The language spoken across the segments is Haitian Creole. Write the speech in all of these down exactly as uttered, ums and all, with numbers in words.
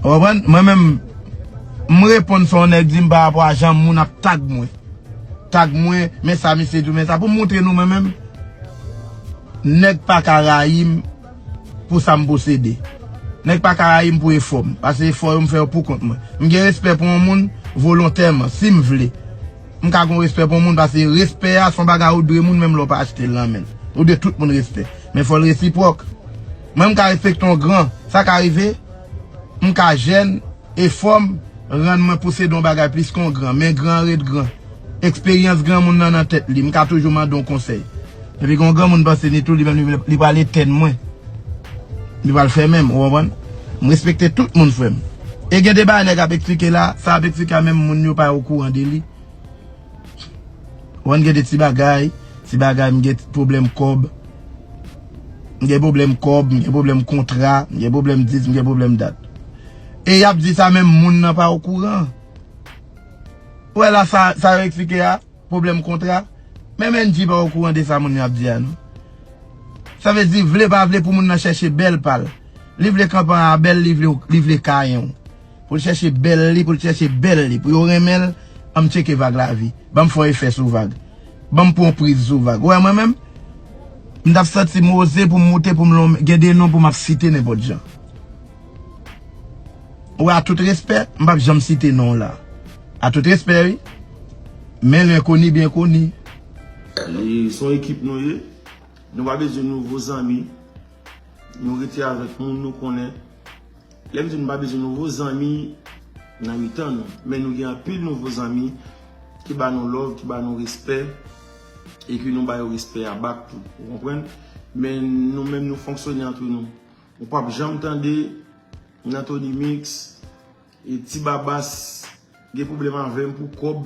Ou konprann? Mwen menm, m reponn sa yon nèg di m pa rapò a jan moun ap tag mwen. Tag mwen, men sa misye di w, men sa. Pou m montre nou mwen menm, nèg pa ka rayi m pou sa m posede. Nèg pa ka rayi m pou efò m. Paske efò yo m fè yo pou kont mwen. M gen respè pou yon moun volontèman, si m vle. M ka gen respè pou yon moun paske respè a se yon bagay ou dwe moun menm lè w pa achte l nan men l. Ou dwe tout moun respè. Men fò l resipwòk. Mwen m ka respekte yon gran. Sa ka rive, m ka jèn, efò m rann mwen posede yon bagay plis ke yon gran. Men gran an ret gran. Eksperyans granmoun nan nan tèt li. M ka toujou mande yon konsèy. Epi gen yon granmoun panse ni tou li menm li, li pral etenn mwen. Li pral fèmen m, ou konprann? M respekte tout moun, frè m. E gen de bagay nèg ap eksplike la, sa ap eksplike a menm moun yo pa okouran de li. Ou konprann, gen de ti bagay, ti bagay, m gen pwoblèm kòb. M gen pwoblèm kòb, m gen pwoblèm kontra, m gen pwoblèm dis, m gen pwoblèm dat. E y ap di sa menm moun nan pa okouran. Ou wè la sa, sa yo eksplike a, pwoblèm kontra. Menm N G pa okouran de sa moun yo ap di a non. Sa vle di, vle pa vle pou moun nan chèche bèl pa l. Li vle kanpan a bèl, li vle, li vle kayen w. Pou l chèche bèl li, pou l chèche bèl li. Pou yo renmen l, ann m tcheke Vag Lavi. Ban m fè yon efè sou Vag. Ban m pran yon priz sou Vag. Ou wè mwen menm, m t ap santi m oze pou m moute, pou m lon, gen de non pou m ap site nenpòt jan. Ou wè, a tout respè, m p ap janm site non w la. A tout respè, wi. Men lenkoni byen koni. Li se yon ekip nou ye. Nou pa bezwen nouvo zanmi. Nou rete avèk moun nou konnen. Lè m di nou pa bezwen nouvo zanmi nan mitan nou, men nou gen anpil nouvo zanmi ki ba nou love, ki ba nou respè, e ke nou ba yo respè a bak tou. Ou konprann? Men nou menm nou fonksyone antre nou. Ou p ap janm tande nan Tony Mix, e Ti Babas gen pwoblèm avè m pou kòb,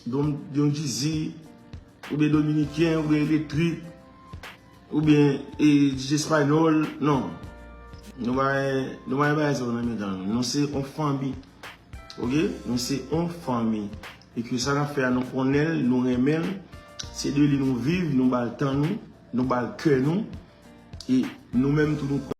Don, Don Jeezy, oubyen Dominiken, oubyen Eletrik, oubyen e, D J Espanyòl, non. Nou pa, nou pa bay sa nan mitan nou. Nou se yon fanmi. Oke? Nou se yon fanmi. E ke sa n ap fè a, nou konnen l, nou renmen l. Se de li nou viv, nou ba l tan nou, nou ba l kè nou. E nou menm tou nou